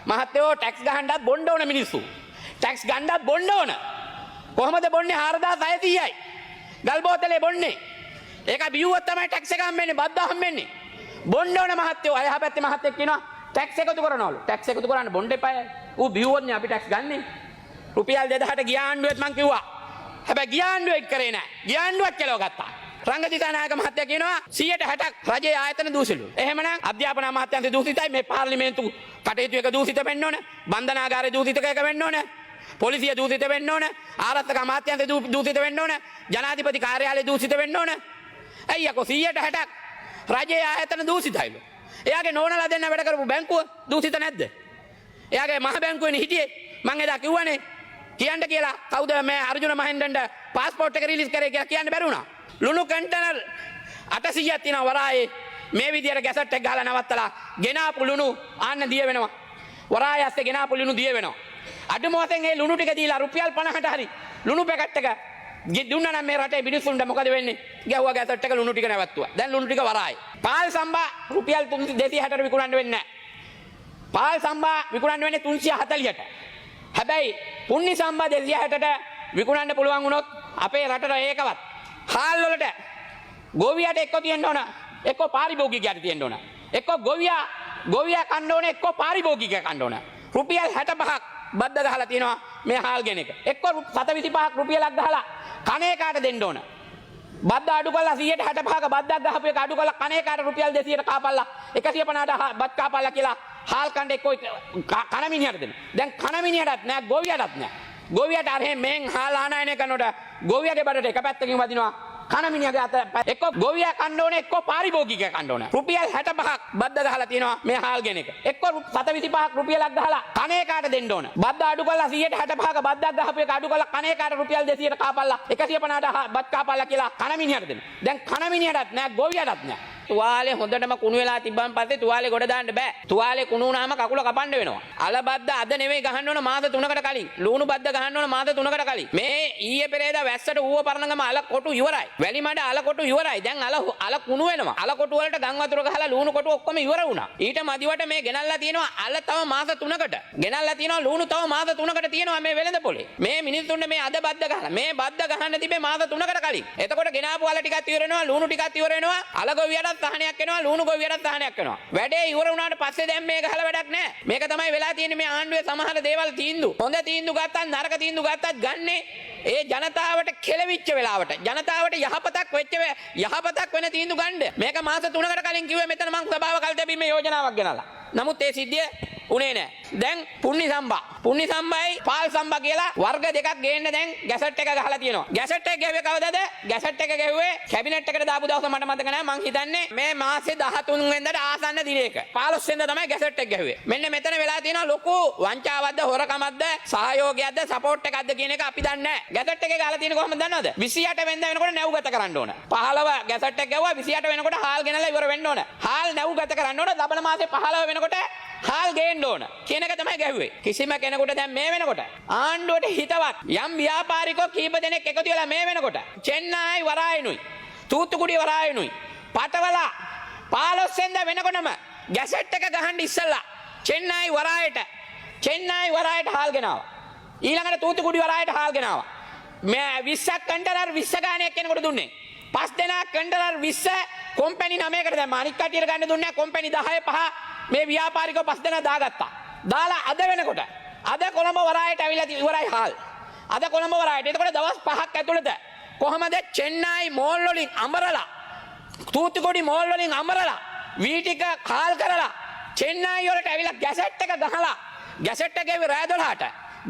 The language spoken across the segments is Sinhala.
මහත්තයෝ, ටැක්ස් ගහන්නත් බොන්න ඕන මිනිස්සු. ටැක්ස් ගන්නත් බොන්න ඕන. කොහොමද බොන්නේ? 4600යි. ගල් බෝතලේ බොන්නේ. ඒක බිව්වොත් තමයි ටැක්ස් එක හම්බෙන්නේ, බද්ද හම්බෙන්නේ. බොන්න ඕන මහත්තයෝ. අය එහා පැත්තේ මහත්තයෙක් කියනවා ටැක්ස් එකතු කරනවලු. ටැක්ස් එකතු කරන්න බොන්න එපායයි. ඌ බිව්වොත් නේ අපි ටැක්ස් ගන්නෙ. රුපියල් 2000ට ගිය ආණ්ඩුවෙත් මං කිව්වා. හැබැයි ගිය ආණ්ඩුවෙත් කරේ නෑ. ගිය ආණ්ඩුවත් කෙලව ගත්තා. රංග දිසානායක මහත්තයා කියනවා 60ක් රජයේ ආයතන දූෂිතලු. එහෙමනම් අධ්‍යාපන අමාත්‍යාංශය දූෂිතයි, මේ පාර්ලිමේන්තු කටයුතු එක දූෂිත වෙන්න ඕන. බන්ධනාගාරය දූෂිත එක වෙන්න ඕන. පොලිසිය දූෂිත වෙන්න ඕන. ආරක්ෂක අමාත්‍යාංශය දූෂිත වෙන්න ඕන. ජනාධිපති කාර්යාලය දූෂිත වෙන්න ඕන. ඇයි යකෝ, 60ක් රජයේ ආයතන දූෂිතයිලු. එයාගේ නෝනලා දෙන්න වැඩ කරපු බැංකුව දූෂිත නැද්ද? එයාගේ මහ බැංකුවේනේ හිටියේ. මං එදා කිව්වනේ කියන්න කියලා, කවුද මේ අර්ජුන මහෙන්දන්ට පාස්පෝර්ට් එක රිලීස් කරේ කියලා. කියන්න බැරි වුණා. ලුණු කන්ටේනර් 800ක් තියෙනවා වරායේ. මේ විදියට ගැසට් එක ගහලා නවත්තලා ගෙනාපු ලුණු ආන්න දිය වෙනවා. වරාය ඇස්සේ ගෙනාපු ලුණු දිය වෙනවා. අඩුම වශයෙන් ඒ ලුණු ටික දීලා රුපියල් 50ට හරි ලුණු පැකට් එක දුන්නා නම් මේ රටේ මිනිස්සුන්ට මොකද වෙන්නේ? ගැහුවා ගැසට් එක, ලුණු ටික නැවැත්තුවා. දැන් ලුණු ටික වරායි. පාල් සම්බා රුපියල් 260ට විකුණන්න වෙන්නේ නැහැ. පාල් සම්බා විකුණන්න වෙන්නේ 340ට. හැබැයි පුන්නි සම්බා 260ට විකුණන්න පුළුවන් වුණොත් අපේ රටට ඒකවත්. හාල් වලට ගොවියට එක්ක තියෙන්න ඕන, එක්ක පාරිභෝගිකයාට තියෙන්න ඕන. එක්ක ගොවියා ගොවියා කන්න ඕන, එක්ක පාරිභෝගිකයා කන්න ඕන. රුපියල් 65ක් බද්ද ගහලා තියෙනවා මේ හාල් ගෙන එක. එක්ක 725ක් රුපියලක් ගහලා කන එකාට දෙන්න ඕන. බද්ද අඩු කරලා, 165ක බද්දක් ගහපු එක අඩු කරලා කන එකාට රුපියල් 200ට කාපල්ලා, 150ට බත් කාපල්ලා කියලා හාල් කණ්ඩ එක්ක කන මිනිහට දෙන්න. දැන් කන මිනිහටත් නෑ, ගොවියටත් නෑ. ගොවියට අර මෙහෙන් හාල් ආනයනය කරනකොට ගොවියගේ බඩට එක පැත්තකින් වදිනවා. කන මිනිහගේ අත එක්ක ගොවියා කන්න ඕනේ, එක්ක පාරිභෝගිකයා කන්න ඕනේ. රුපියල් 65ක් බද්ද ගහලා තියෙනවා මේ හාල් ගෙන එක. එක්ක 725ක් රුපියලක් ගහලා කන එකාට දෙන්න ඕන. බද්ද අඩු කරලා, 165ක බද්දක් ගහපු එක අඩු කරලා කන එකාට රුපියල් 200ට කාපල්ලා, 150ට බත් කාපල්ලා කියලා කන මිනිහට දෙන්න. දැන් කන මිනිහටත් නෑ, ගොවියටත් නෑ. තුවාලේ හොඳටම කුණු වෙලා තිබ්බන් පස්සේ තුවාලේ ගොඩ දාන්න බෑ. තුවාලේ කුණු වුණාම කකුල කපන්න වෙනවා. අල බද්ද අද නෙවෙයි ගහන්න ඕන, මාස 3කට කලින්. ලුණු බද්ද ගහන්න ඕන මාස 3කට කලින්. මේ ඊයේ පෙරේදා වැස්සට ඌව පරණගම අල කොටු ඉවරයි. වැලි මඩ අල කොටු ඉවරයි. දැන් අල අල කුණු වෙනවා. අල කොටු වලට ගම් වතුර ගහලා ලුණු කොටු ඔක්කොම ඉවර වුණා. ඊට මදිවට මේ ගෙනල්ලා තියෙනවා අල තව මාස 3කට. ගෙනල්ලා තියෙනවා ලුණු තව මාස 3කට තියෙනවා මේ වෙළඳ පොලේ. මේ මිනිස්සුන්ට මේ අද බද්ද ගහලා, මේ බද්ද ගහන්න තිබේ මාස 3කට කලින්. එතකොට ගෙනාපු අල ටිකක් ඉවර වෙනවා, ලුණු ටිකක් ඉවර වෙනවා, අල ගොවියටත් සහනයක් එනවා, ලුණු ගොවියටත් සහනයක් වෙනවා. වැඩේ ඉවර වුණාට පස්සේ දැන් මේ ගහලා වැඩක් නැහැ. මේක තමයි වෙලා තියෙන්නේ මේ ආණ්ඩුවේ සමහර දේවල් තීන්දුව. හොඳ තීන්දුව ගත්තත් නරක තීන්දුව ගත්තත් ගන්නේ ඒ ජනතාවට කෙලවිච්ච වෙලාවට, ජනතාවට යහපතක් වෙච්ච යහපතක් වෙන තීන්දුව ගන්න. මේක මාස 3කට කලින් කිව්වේ මෙතන මං සභාව කල් තැබීමේ යෝජනාවක් ගෙනල්ලා. නමුත් ඒ සිද්ධිය උනේ නෑ. දැන් පුන්නි සම්බා, පුන්නි සම්බයි පාල් සම්බා කියලා වර්ග දෙකක් ගේන්න දැන් ගැසට් එක ගහලා තියෙනවා. ගැසට් එක ගැහුවේ කවදද? ගැසට් එක ගැහුවේ කැබිනට් එකට දාපු දවස මට මතක නෑ. මං හිතන්නේ මේ මාසේ 13 වෙනිදාට ආසන්න දිනයක. 15 වෙනිදා තමයි ගැසට් එක ගැහුවේ. මෙන්න මෙතන වෙලා තියෙනවා ලොකු වංචාවක්ද, හොරකමක්ද, සහයෝගයක්ද, සපෝට් එකක්ද කියන එක අපි දන්නේ නෑ. ගැසට් එකේ ගහලා තියෙන කොහොමද දන්නවද? 28 වෙනිදා වෙනකොට නැව් ගත කරන්න ඕන. 15 ගැසට් එක ගැහුවා, 28 වෙනකොට හාල් ගෙනලා ඉවර වෙන්න ඕන. හාල් නැව් ගත කරන්න ඕන. ලබන මාසේ 15 වෙනකොට හාල් ගේන්න ඕන කියන එක තමයි ගැහුවේ. කිසිම කෙනෙකුට දැන් මේ වෙනකොට ආණ්ඩුවට හිතවත් යම් ව්‍යාපාරිකෝ කීප දෙනෙක් එකතු වෙලා මේ වෙනකොට චෙන්නයි වරායනුයි තූතුකුඩි වරායනුයි පටවලා 15 වෙනිදා වෙනකොටම ගැසට් එක ගහන්න ඉස්සෙල්ලා චෙන්නයි වරායට හාල් ගෙනාවා. ඊළඟට තූතුකුඩි වරායට හාල් ගෙනාවා. මේ 20ක් කන්ටේනර් 20 ගානයක් කෙනෙකුට දුන්නේ. පස් දෙනා කන්ටේනර් 20 කොම්පැනි 9කට දැම්මා. අනික් කට්ටියට ගන්න දුන්නේ නැහැ. කොම්පැනි 10 5 මේ ව්‍යාපාරිකව පස් දෙනා දාගත්තා. දාලා අද වෙනකොට අද කොළඹ වරායට ඇවිල්ලා ඉවරයි හාල්. අද කොළඹ වරායට. එතකොට දවස් 5ක් ඇතුළත කොහමද චෙන්නයි මෝල් වලින් අමරලා, තූතුකුඩි මෝල් වලින් අමරලා, වී ටික හාල් කරලා චෙන්නයි වලට ඇවිල්ලා ගැසට් එක ගහලා, ගැසට් එක ගැව්වේ රෑ 12ට.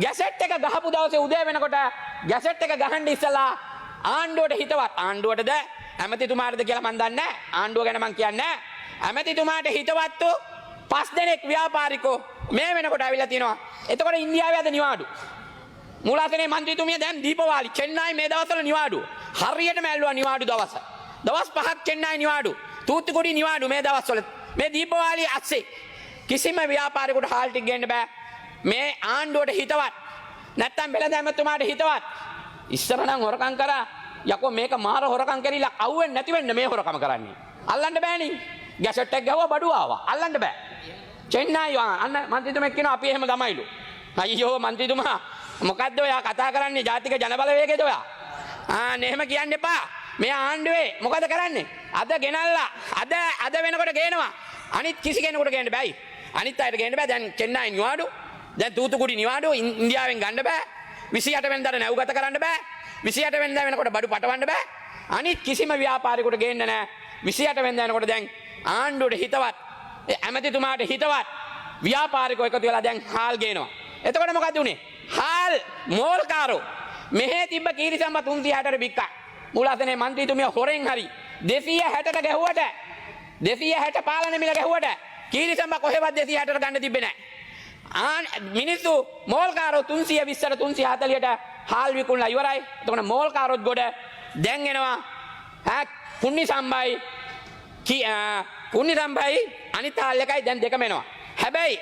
ගැසට් එක ගහපු දවසේ උදේ වෙනකොට ගැසට් එක ගහන්න ඉස්සලා ආණ්ඩුවට හිතවත්, ආණ්ඩුවටද ඇමතිතුමාටද කියලා මන් දන්නේ නැහැ. ආණ්ඩුව ගැන මං කියන්නේ නැහැ. ඇමතිතුමාට හිතවත් වූ පස් දෙනෙක් ව්‍යාපාරිකෝ මේ වෙනකොට ඇවිල්ලා තිනවා. එතකොට ඉන්දියාවේ අද නිවාඩු. මූලාසනේ මන්ත්‍රීතුමිය දැන් දීපවාලි චෙන්නයි මේ දවස්වල නිවාඩු. හරියටම ඇල්ලුවා නිවාඩු දවස. දවස් 5ක් චෙන්නයි නිවාඩු. තූතුකුඩි නිවාඩු මේ දවස්වල. මේ දීපවාලි අස්සේ කිසිම ව්‍යාපාරිකයෙකුට හාල් ටික ගේන්න බෑ. මේ ආණ්ඩුවට හිතවත් නැත්තම් වෙළඳ ඇමතුමාට හිතවත්. ඉස්සර නම් හොරකම් කරා. යකෝ, මේක මාර හොරකම් කරilla අහුවෙන්නේ නැති වෙන්න මේ හොරකම කරන්නේ. අල්ලන්න බෑනේ. ගැසට් එක ගැහුවා, බඩුව ආවා. අල්ලන්න බෑ. චෙන්නයි අන්න මන්ත්‍රීතුමෙක් කියනවා අපි එහෙම ගමයිලු. අයියෝ මන්ත්‍රීතුමා, මොකද්ද ඔයා කතා කරන්නේ? ජාතික ජනබලවේගයද ඔයා? ආ එහෙම කියන්න එපා. මේ ආණ්ඩුවේ මොකද කරන්නේ? අද ගෙනල්ලා අද අද වෙනකොට ගේනවා. අනිත් කිසි කෙනෙකුට ගේන්න බෑයි. අනිත් අයට ගේන්න බෑ. දැන් චෙන්නයි නිවාඩු. දැන් තූතුකුඩි නිවාඩු ඉන්දියාවෙන් ගන්න බෑ. 28 වෙනිදාට නැව්ගත කරන්න බෑ. 28 වෙනිදා වෙනකොට බඩු පටවන්න බෑ. අනිත් කිසිම ව්‍යාපාරිකයෙකුට ගේන්න නෑ. 28 වෙනිදා වෙනකොට දැන් ආණ්ඩුවට හිතවත්, ඇමතිතුමාට හිතවත් ව්‍යාපාරිකයෝ එකතු වෙලා දැන් හාල් ගේනවා. එතකොට මොකද්ද උනේ? හාල් මෝල්කාරෝ මෙහෙ තිබ්බ කීරිසම්බ 360ට බික්කා. මූලාසනේ මන්ත්‍රීතුමිය හොරෙන් හරි 260ට ගැහුවට, 260 පාලන මිල ගැහුවට කීරිසම්බ කොහෙවත් 260ට ගන්න තිබ්බේ නෑ. ආ මිනිස්සු මෝල්කාරෝ 320ට 340ට හාල් විකුණලා ඉවරයි. එතකොට මෝල්කාරොත් ගොඩ දැන් එනවා. ඈ පුන්නි සම්බයි පුන්නි සම්බයි අනිත් හාල් එකයි දැන් දෙකම එනවා. හැබැයි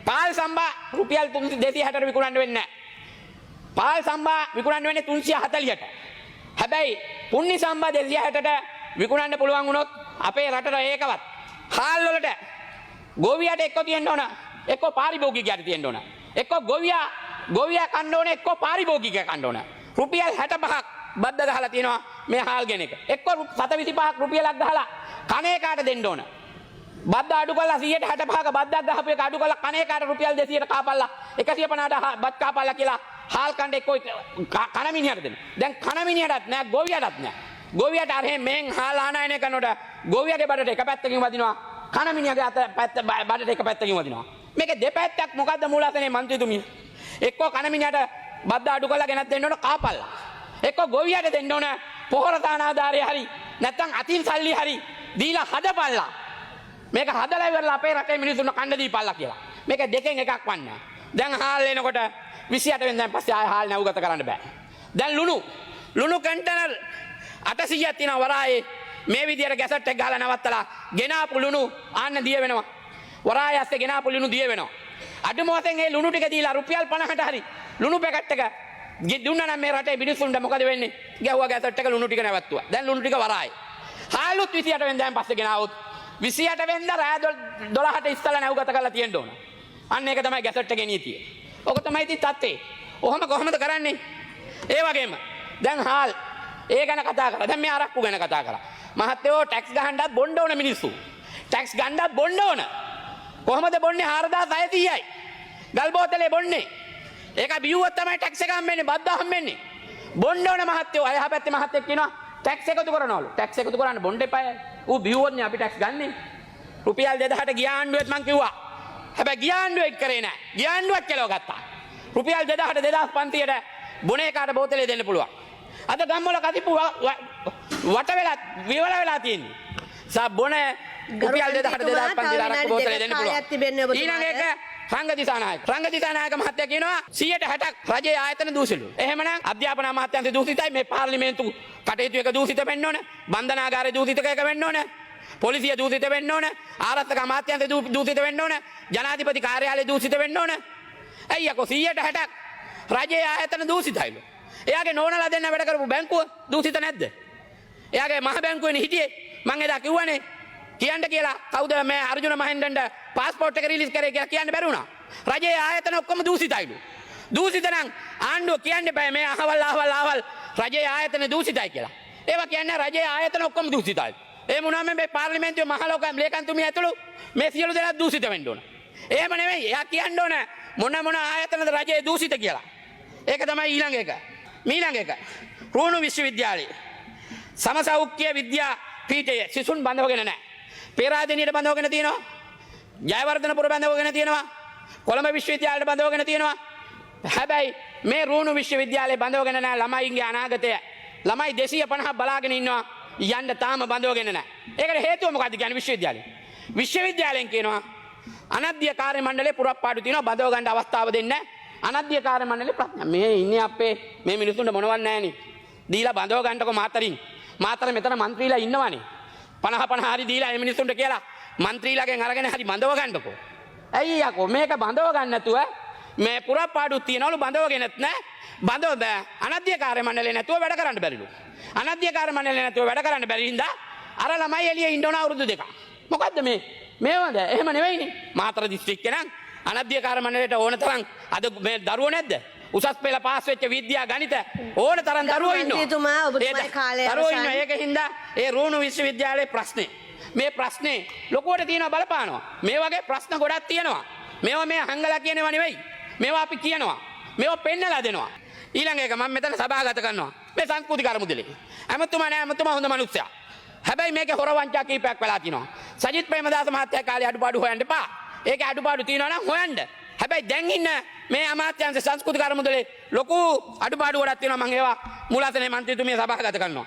පාල් සම්බා රුපියල් 260ට විකුණන්න වෙන්නේ නැහැ. පාල් සම්බා විකුණන්න වෙන්නේ 340ට. හැබැයි පුන්නි සම්බා 260ට විකුණන්න පුළුවන් වුණොත් අපේ රටට ඒකවත් හාල් වලට ගොවියට එක්ක තියෙන්න ඕන, එක්ක පාරිභෝගිකයාට තියෙන්න ඕන, එක්ක ගොවියා කන්න ඕන, එක්ක පාරිභෝගිකයා කන්න ඕන. රුපියල් 65ක් බද්ද ගහලා තියෙනවා මේ හාල් ගෙන එක. එක්ක 725ක් රුපියලක් ගහලා කන එකාට දෙන්න ඕන. බද්ද අඩු කරලා 165ක බද්දක් ගහපු එක අඩු කරලා කන එකාට රුපියල් 200ට කාපල්ලා, 150ට බත් කාපල්ලා කියලා හාල් කණ්ඩ එක්ක කන මිනිහට දෙන්න. දැන් කන මිනිහටත් නෑ, ගොවියටත් නෑ. ගොවියට අර මෙහෙන් හාල් ආනයනය කරනකොට ගොවියගේ බඩට එක පැත්තකින් වදිනවා, කන මිනිහගේ අත පැත්ත බඩට එක පැත්තකින් වදිනවා. මේක දෙපැත්තක්. මොකද්ද මූලාසනේ මන්ත්‍රීතුමිය? එක්කෝ කන මිනිහට බද්ද අඩු කරලා ගෙනත් දෙන්න ඕන කාපල්ලා. එක්කෝ ගොවියට දෙන්න ඕන පොහොර තානාදාරය හරි නැත්තම් අතින් සල්ලි හරි දීලා හදපල්ලා. මේක හදලා ඉවරලා අපේ රටේ මිනිස්සුන්ට කන්න දීපල්ලා කියලා. මේක දෙකෙන් එකක් වන්නේ. දැන් හාල් එනකොට 28 වෙනිදාන් පස්සේ ආය හාල් නැවුගත කරන්න බෑ. දැන් ලුණු කන්ටේනර් 800ක් තියෙනවා වරායේ. මේ විදියට ගැසට් එක ගහලා නවත්තලා ගෙනාපු ලුණු ආන්න දිය වෙනවා. වරාය ඇස්සේ ගෙනාපු ලුණු දිය වෙනවා. අඩුම වශයෙන් මේ ලුණු ටික දීලා රුපියල් 50ට හරි ලුණු පැකට් එක දුන්නා නම් මේ රටේ මිනිස්සුන්ට මොකද වෙන්නේ? ගැහුවා ගැසට් එක, ලුණු ටික නැවැත්තුවා. දැන් ලුණු ටික වරායේ. හාලුත් 28 වෙනිදාන් පස්සේ ගෙනාවොත් 28 වෙනිදා රෑ 12ට ඉස්සලා නැව්ගත කරලා තියෙන්න ඕන. අන්න ඒක තමයි ගැසට් එකේ නීතිය. ඔක තමයි ඉතින් තත්ත්වේ. ඔහොම කොහොමද කරන්නේ? ඒ වගේම දැන් හාල් ඒ ගැන කතා කරා. දැන් මේ අරක්කු ගැන කතා කරා. මහත්තයෝ, ටැක්ස් ගහන්නත් බොන්න ඕන මිනිස්සු. ටැක්ස් ගන්නත් බොන්න ඕන. කොහොමද බොන්නේ? 4600යි. ගල් බෝතලේ බොන්නේ. ඒක බිව්වොත් තමයි ටැක්ස් එක හම්බෙන්නේ, බද්ද හම්බෙන්නේ. බොන්න ඕන මහත්තයෝ. අය එහා පැත්තේ මහත්තයෙක් කියනවා ටැක්ස් එකතු කරනවලු. ටැක්ස් එකතු කරන්න බොන්න එපායයි. ඌ බිව්වොත් නේ අපි ටැක්ස් ගන්නෙ. රුපියල් 2000ට ගිය ආණ්ඩුවෙත් මං කිව්වා. හැබැයි ගිය ආණ්ඩුවෙත් කරේ නෑ. ගිය ආණ්ඩුවත් කෙලව ගත්තා. රුපියල් 2000ට 2500ට බොන එකාට බෝතලේ දෙන්න පුළුවන්. අද ගම්වල කතිප්පු වට වෙලා විවර වෙලා තියෙන්නේ. සා බොන රුපියල් 2000ට 2500ට අරක්කු බෝතලේ දෙන්න පුළුවන්. ඊළඟ එක රංගදිසානායක. රංගදිසානායක මහත්තයා කියනවා 160ක් රජයේ ආයතන දූෂිතලු. එහෙමනම් අධ්‍යාපන අමාත්‍යාංශය දූෂිතයි, මේ පාර්ලිමේන්තු කටයුතු එක දූෂිත වෙන්න ඕන, බන්ධනාගාරය දූෂිත එක වෙන්න ඕන, පොලිසිය දූෂිත වෙන්න ඕන, ආරක්ෂක අමාත්‍යාංශය දූෂිත වෙන්න ඕන, ජනාධිපති කාර්යාලය දූෂිත වෙන්න ඕන. ඇයි යකෝ 160ක් රජයේ ආයතන දූෂිතයිලු. එයාගේ නෝනලා දෙන්න වැඩ කරපු බැංකුව දූෂිත නැද්ද? එයාගේ මහ බැංකුවේනේ හිටියේ. මං එදා කිව්වනේ කියන්න කියලා, කවුද මේ අර්ජුන මහෙන්දන්ට පාස්පෝට් එක රිලීස් කරේ කියලා කියන්න බැරි වුණා. රජයේ ආයතන ඔක්කොම දූෂිතයිලු. දූෂිත නම් ආණ්ඩුව කියන්න එපා මේ අහවල් අහවල් අහවල් රජයේ ආයතන දූෂිතයි කියලා. ඒවා කියන්නේ රජයේ ආයතන ඔක්කොම දූෂිතයි. ඒ වුණාම මේ පාර්ලිමේන්තුවේ මහලොක ලේකම්තුමිය ඇතුළු මේ සියලු දෙනා දූෂිත වෙන්න ඕන. එහෙම නෙවෙයි. එයා කියන්න ඕන මොන මොන ආයතනද රජයේ දූෂිත කියලා. ඒක තමයි ඊළඟ එක. මීළඟ එක. රුහුණු විශ්වවිද්‍යාලයේ සමසෞඛ්‍ය විද්‍යා පීඨය සිසුන් බඳවගෙන නැහැ. පේරාදෙණියට බඳවගෙන තියෙනවා. ජයවර්ධනපුර බඳවගෙන තියෙනවා. කොළඹ විශ්වවිද්‍යාලයට බඳවගෙන තියෙනවා. හැබැයි මේ රුහුණු විශ්වවිද්‍යාලයේ බඳවගෙන නැහැ ළමයින්ගේ අනාගතය. ළමයි 250ක් බලාගෙන ඉන්නවා යන්න, තාම බඳවගෙන නැහැ. ඒකට හේතුව මොකද්ද කියන්නේ විශ්වවිද්‍යාලේ? විශ්වවිද්‍යාලයෙන් කියනවා අනධ්‍ය කාර්ය මණ්ඩලයේ පුරප්පාඩු තියෙනවා, බඳව ගන්න අවස්ථාව දෙන්නේ නැහැ. අනධ්‍ය කාර්ය මණ්ඩලේ ප්‍රශ්න. මේ ඉන්නේ අපේ මේ මිනිස්සුන්ට මොනවත් නැහනේ. දීලා බඳව ගන්නකො මාතරින්. මාතර මෙතන මන්ත්‍රීලා ඉන්නවනේ. 50 50 හරි දීලා මේ මිනිස්සුන්ට කියලා මන්ත්‍රීලාගෙන් අරගෙන හරි බඳව ගන්නකො. ඇයි යකෝ මේක බඳව ගන්න නැතුව මේ පුරප්පාඩුත් තියනවලු, බඳවගෙනත් නෑ. බඳව බෑ. අනධ්‍ය කාර්ය මණ්ඩලේ නැතුව වැඩ කරන්න බැරිලු. අනධ්‍ය කාර්ය මණ්ඩලේ නැතුව වැඩ කරන්න බැරි හින්දා අර ළමයි එළියේ ඉන්න ඕන අවුරුදු දෙකක්. මොකද්ද මේ? මේවද? එහෙම නෙවෙයිනේ. මාතර දිස්ත්‍රික්කේ නම් අනධ්‍යකාර මණ්ඩලයට ඕන තරම් අද මේ දරුවෝ නැද්ද? උසස් පෙළ පාස් වෙච්ච විද්‍යා ගණිත ඕන තරම් දරුවෝ ඉන්නවා. මන්ත්‍රීතුමා, ඔබතුමාගේ කාලය දරුවෝ අවසන්. ඉන්නවා. ඒක හින්දා ඒ රුහුණු විශ්වවිද්‍යාලයේ ප්‍රශ්නේ. මේ ප්‍රශ්නේ ලොකුවට තියෙනවා බලපානවා. මේ වගේ ප්‍රශ්න ගොඩක් තියෙනවා. මේවා මේ හංගලා කියනවා නෙවෙයි. මේවා අපි කියනවා. මේවා පෙන්නලා දෙනවා. ඊළඟ එක මම මෙතන සභාගත කරනවා. මේ සංස්කෘතික අරමුදලේ. ඇමතුමා නෑ, ඇමතුමා හොඳ මනුස්සයා. හැබැයි මේකේ හොර වංචා කීපයක් වෙලා තිනවා. සජිත් ප්‍රේමදාස මහත්තයා කාලේ අඩුපාඩු හොයන්න එපා. ඒකේ අඩුපාඩු තියෙනවා නම් හොයන්න. හැබැයි දැන් ඉන්න මේ අමාත්‍යාංශ සංස්කෘතික අරමුදලේ ලොකු අඩුපාඩු ගොඩක් තියෙනවා. මම ඒවා මූලාසනයේ මන්ත්‍රීතුමිය සභාගත කරනවා.